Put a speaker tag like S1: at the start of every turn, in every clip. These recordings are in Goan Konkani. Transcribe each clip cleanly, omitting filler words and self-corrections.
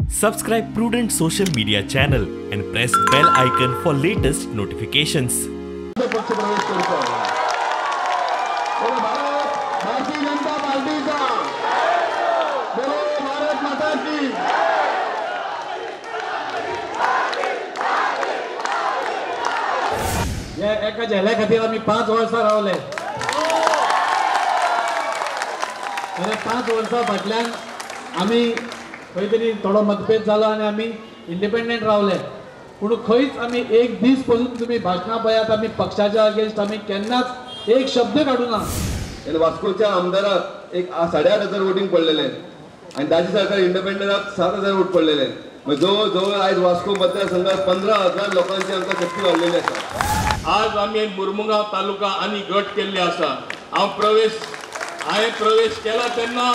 S1: Subscribe Prudent Social Media channel and press bell icon for latest notifications.
S2: पक्ष प्रवेश करतो. भारत भारतीय जनता पार्टीचा बोलो भारत माता की.
S3: या एका झेल्या खातीर आमी 5 वर्सां रावले. 5 वर्सां फाटल्यान आमी खंय तरी थोडो मतभेद जालो आनी आमी इंडिपेंडंट रावले. पूण खंयच आमी एक दीस पसून तुमी भाशणां पळयात, आमी पक्षाच्या अगेन्स्ट आमी केन्नाच एक शब्द काडूना.
S2: वास्कोच्या आमदाराक एक 8,500 वोटींग पडलेले आनी दाजी सरकार इंडिपेंडंटाक 7,000 वोट पडलेले. जवळ जवळ आयज वास्को मतदारसंघात 15,000 लोकांची आमकां शक्ती वाडलेली आसा.
S4: आज आमी मुरमुगांव तालुका आनी गट केल्ले आसा. हांव प्रवेश हांवें प्रवेश केला तेन्ना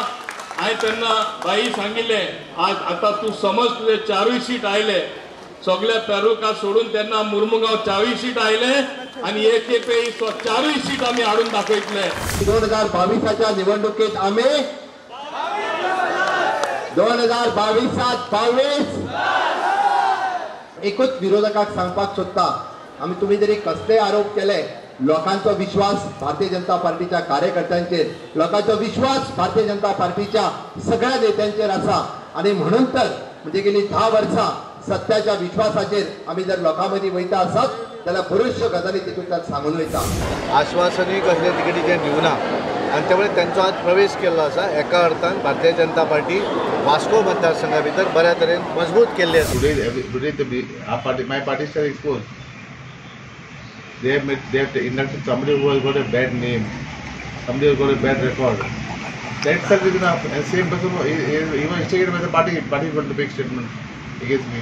S4: हांवें तेन्ना बाई सांगिल्लें, आज आतां तूं समज तुजे 4 सीट आयले सगळ्या तालुका सोडून, तेन्ना मुरमुगांव 4 सीट आयले आनी एक खेपे 4 सीट आमी हाडून दाखयतले.
S2: 2022 निवडणुकेत आमी 2022 22 एकूच विरोधकाक सांगपाक सोदता, आमी तुमी जरी कसले आरोप केले, लोकांचो विश्वास भारतीय जनता पार्टीच्या कार्यकर्त्यांचेर, लोकांचो विश्वास भारतीय जनता पार्टीच्या सगळ्या नेत्यांचेर आसा. आनी म्हणून तर म्हणजे गेली 10 वर्सां सत्याच्या विश्वासाचेर आमी जर लोकां मदीं वयता आसत जाल्यार बऱ्योचश्यो गजाली तितूंतल्यान सांगून वयता.
S5: आश्वासनूय कसले तिकेटीचें दिवना आनी त्यामुळे तांचो आज प्रवेश केल्लो आसा. एका अर्थान भारतीय जनता पार्टी वास्को मतदारसंघा भितर बऱ्या तरेन मजबूत केल्ली आसा.
S6: Today my party is exposed. They have inducted somebody who has got a bad name, somebody who has got a bad record. That itself is enough. And same person, he was instigated by the party. Party got the big statement against me.